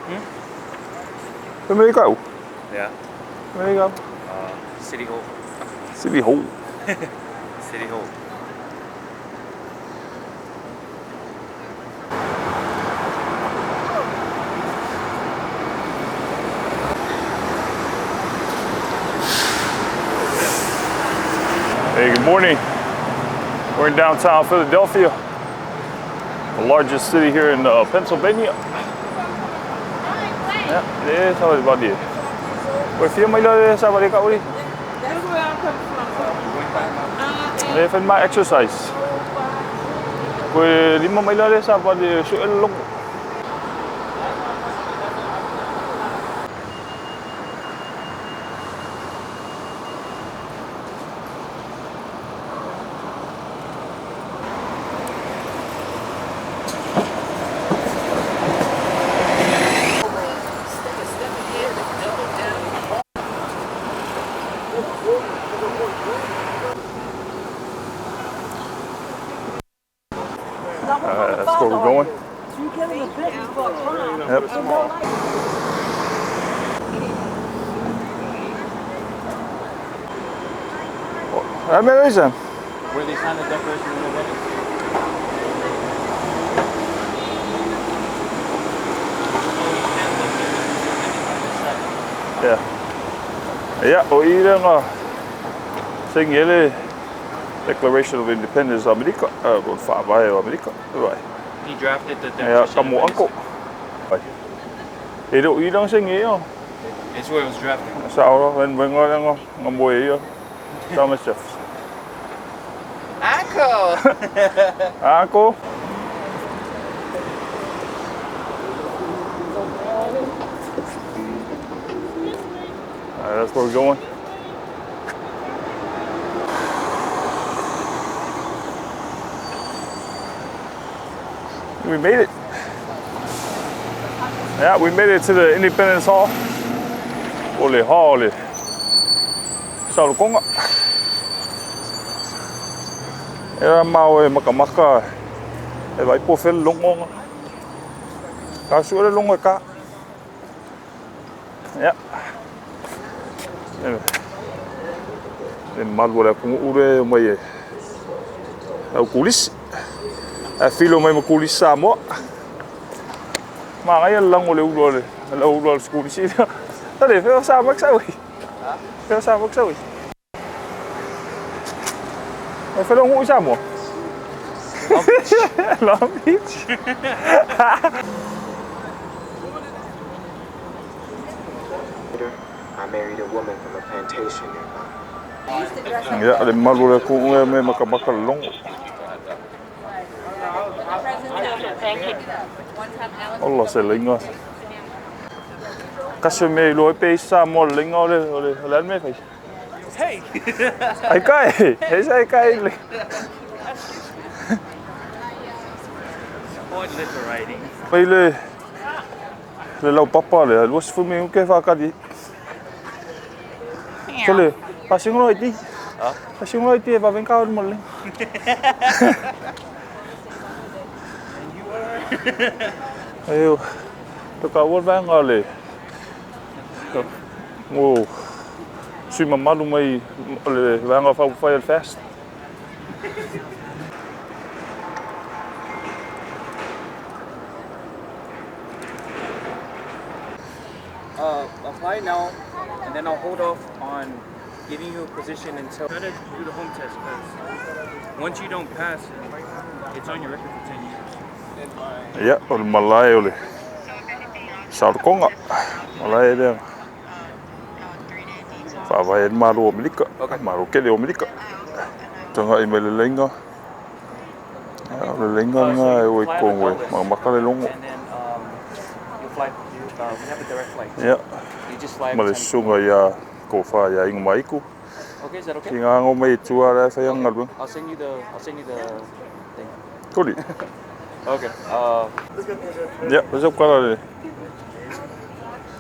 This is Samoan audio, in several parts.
Where you go? Yeah. Where you go? City Hall. City Hall. City Hall. Hey, good morning. We're in downtown Philadelphia, the largest city here in Pennsylvania. Yeah, it is. How about you? We're few miles away. That's where I'm coming from. Eh, my exercise. Koe lima maila le sa pa le su ele longo. That's where we're going. You give them a bit for a crime. Yep. Where is it? Where they signed the Declaration of Independence. Yeah. Yeah, o i nga singele Declaration of Independence Amerika, o whaavae o Amerika. Vai. He drafted the Yeah, Declaration ka mo of anko. Vai. E ro i ranga singi o. It's where it was drafted. Sa ora, wen wenga nga nga moe ia. Thomas Jefferson. Uncle! Uncle. All right, that's where we're going. We made it. Yeah, we made it to the Independence Hall. Ole hall. Saulukonga. Era mau e makamaka e vai po fel longonga. Ka su le longo e ka. Yeah. E malu le kungu ure mai e au kulisi. A filo mai ma kulisi Samoa. Ma ngai lango le ulo le la ulo le kulisi. Tale feo sa mak sa wi. Feo sa mak sa wi. E felo ngu Samoa. Long Beach. Later, I married a woman from a plantation nearby. Yeah, le malu le kungu e me makamaka longo. Allah se lenga. Kasi me lo pe sa mo lenga ole ole ole me fai. Hey! Ai kai, he sai kai le. Pointless writing. Pai le le lau papa le lo se me ke fa ka di. Tole, pasingo i ti. Pasingo i ti e va venka o mo le. Ayo, to ka wo vanga le. Mo sui mamalu mai le vanga fa fa fast. Apply now, and then I'll hold off on giving you a position until. Try to do the home test, because once you don't pass, it's on your record for 10 years. Yeah, o le malae o le Saulukonga. Malae le whaavae malo o Amerika. Malo kele o Amerika. Tanga i me le lenga. O le lenga nga e oi kongo e makamaka le longo. And then you'll fly. We have a direct flight. Yeah. You just fly Ma every le time. sunga ia kōwha ia ingo maiku. Okay, is that okay? Ki ngā ngō mai tua rea whai anga lua. I'll send you the thing. Kori. Okay. Yeah, what's up kala le?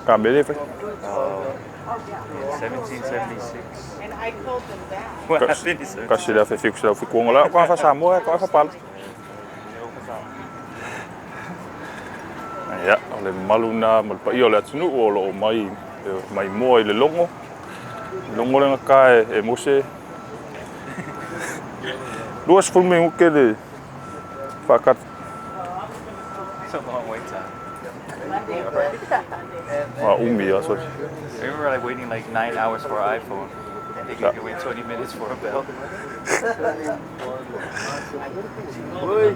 Ka mere whai. 1776. And I called them back. What happened is Kasi lea whai whiku se lau whiku la. Kwa wha Samoa, kwa wha pala. Ia, o le mamalu lena ma le paia o le atunuu o lo o mai maimoa i le logo. Logo le gata e mose. 20 minute le whakata. It's a long wait time. A umi a sorry. I remember like waiting like 9 hours for an iPhone. They you can wait 20 minutes for a bell.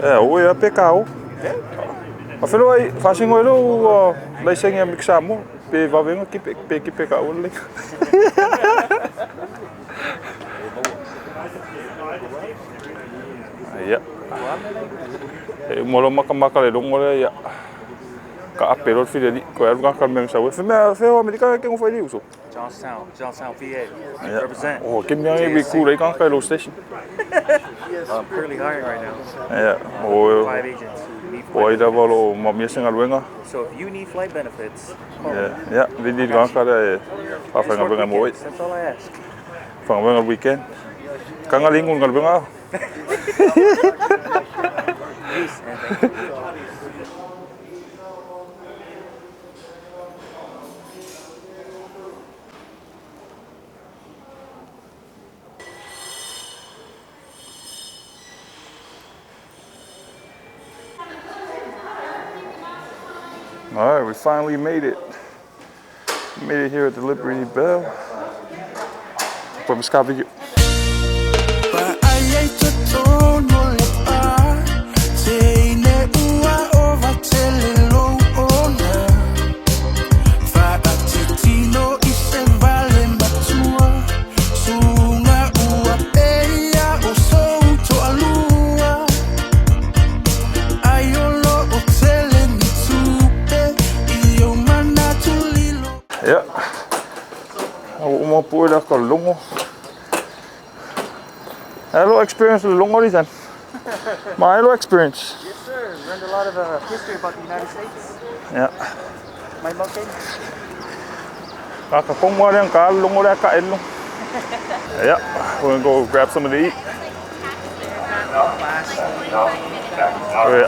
E, o e pe ka o. A whenua i whasingo e lo laisenge a Mick Samoa. Pe wawenga ki pe, pe ki pe ka o le. Ia. E umalo maka maka le longo le ia. Ka ape lo fili li ko alu ka me sa we. Fe mea fe o Amerika ke ngo fai uso. Johnstown, Johnstown, PA. Represent. Oh, ke mea e ku rei ka ka lo station. I'm currently hiring right now. Ia. O 5 agents. Need o ai lava lo ma mia senga luenga. So if you need flight benefits, call Ia. me. Ia, vili ka ka le fa Just fa work nga mo weekends. That's all I ask. Fa nga weekend. Ka nga lingu nga luenga. Peace and thank you. All right, we finally made it. Made it here at the Liberty Bell. Put my video. Yeah. O uma pu le ka longo. Hello experience le longo li My hello experience. Yes, sir. Learned a lot of history about the United States. Yeah. My monkey. Ka ka kongwa le ka longo le ka elo. Yeah. We're gonna go grab something to eat.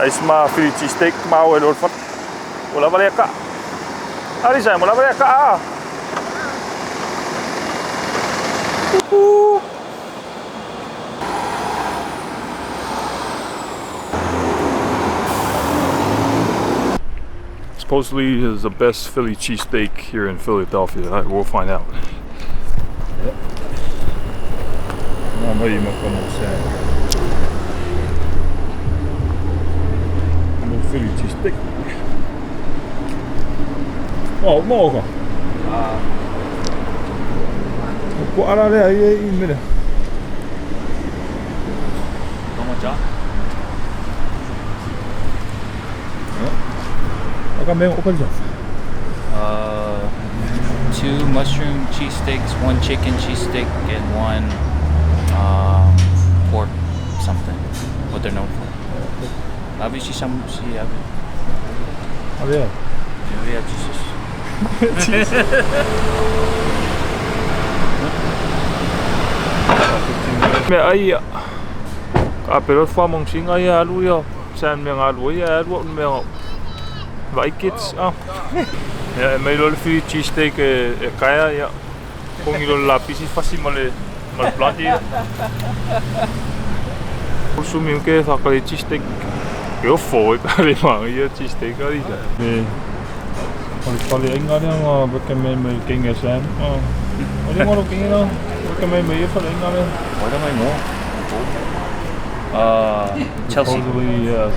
Ai ma Philly cheesesteak ma o e fat. O la vale ka. Ali sa mo la vale ka. Supposedly is the best Philly cheesesteak here in Philadelphia. All right, we'll find out. Yep. Philly cheesesteak. Oh, mo ka. Ko ara le ai i mele. Como John? Aka me o ka ja. 2 mushroom cheesesteaks, 1 chicken cheesesteak, and 1 pork something. What they're known for. Obviously, some see. Ave. Yeah, Jesus. Me ai ka pero fa mong singa ia alu ia san me ngalu ia alu me vai kids ah. Ya me lo le Philly cheesesteak e kaya ia kongi lo la pisi fasi male mal planti. Sumi ke fa ka le cheesesteak. Yo fo e ka le ma ia cheesesteak ali sa. Me o le pale inga le nga beke me me kinga sam. Ah. O le ngoro kinga beke me me ia pale inga le. What am I more? Chelsea. Supposedly is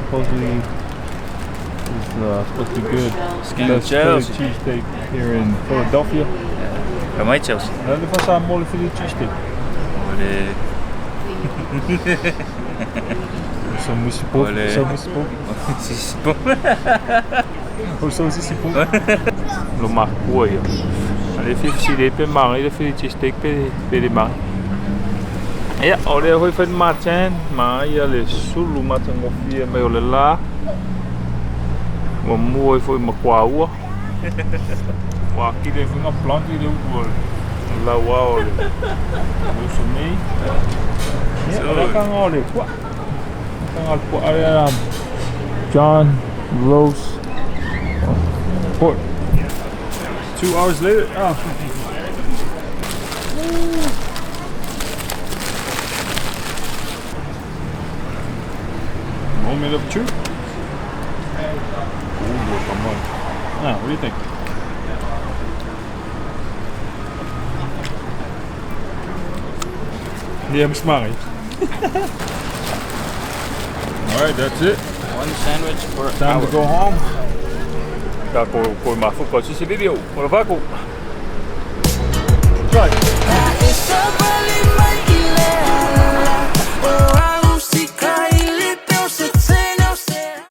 supposed to be good. Skin Best Chelsea. Philly cheesesteak here in Philadelphia. Yeah. Am I Chelsea? Le fa sa mo le Philly cheesesteak. Ole. So musipo. Ole. So musipo. O so musipo. Lo makua ia. Ale fi si le pe mari le Philly cheesesteak pe pe le mari. Ia, o le hoi whai Martin, ma ia le sulu matangofie mai o le la. Ua mua i foi makua ua. Ua kile whinga planti le utu o le laua o le usu nei. Ia, o le kanga o le kua. Kanga o le kua ale John Rose What? 2 hours later? Oh. Moment of truth. Ooh, come on. Ah, what do you think? Yeah, I'm smiling. All right, that's it. One sandwich per Time hour. to go home. Ka ko ko mafu ko si video. Ora vaku.